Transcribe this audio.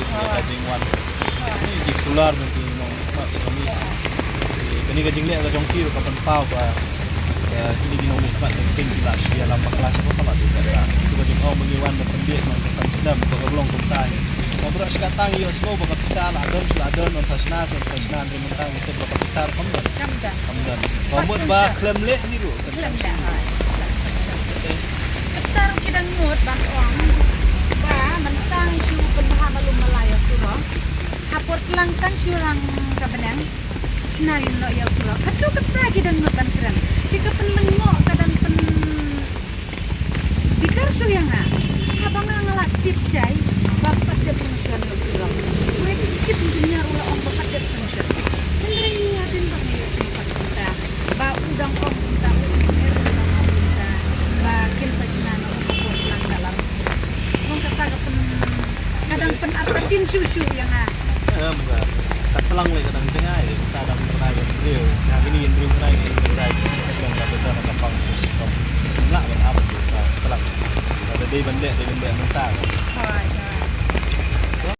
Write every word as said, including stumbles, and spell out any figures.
ïa ka jingwan. Ni ki kular ban ki nongmihkhmat jong ngi. Kane ka jingleh ka jong ki ruh ka pynpaw ba, eh, kine ki nongmihkhmat jong ki la shu ïalam bakla sha ka pala tu ka. Kito ka jingong ba ngi wan ban pynbiej man ka san snem ba ka long kumta. Ba baroh shi katta ngi ïohsngew ba ka pisa la don shu la don, wan sa shna, wan sa shna, hynrei mynta ngi tip ba ka pisa ruh kam don. Kam don. Kam don. Ka mut ba khlem leh hi ruh. Khlem leh, hooid. Kata ruh ki dang mut ban ong ba mynta ngi shu pynbha malu mala ïa u surok. Ha por tlang tang shu rang ka bneng. Shna ïa u surok. Hato kata ki dang mut ban kren. Ki ka pynlyngngoh ka dang pyn bitar shuh ïa nga. Haba nga nga la tip shai ba ka pat dep sanction ïa u surok. U executive engineer u la ong ba ka pat dep sanction. Hynrei hadien ba ngi ïohsngew pat kumta ba u dang ong kumta, u engineer u dang ong kumta ba kin sa shna noh ha por tlang da la. Long kata ka pyn, ka dang pynartatien shuh shuh ïa nga. Em, ka, ka tlang lei ka dang jngai, ka dang jngai ka briew. Nga kini ïa briew jngai, ka briew jngai. Ka dang ka dang ka pang. Nga ban ap ka tlang. Ka dei ban leh, dei ban leh mynta. Hooid.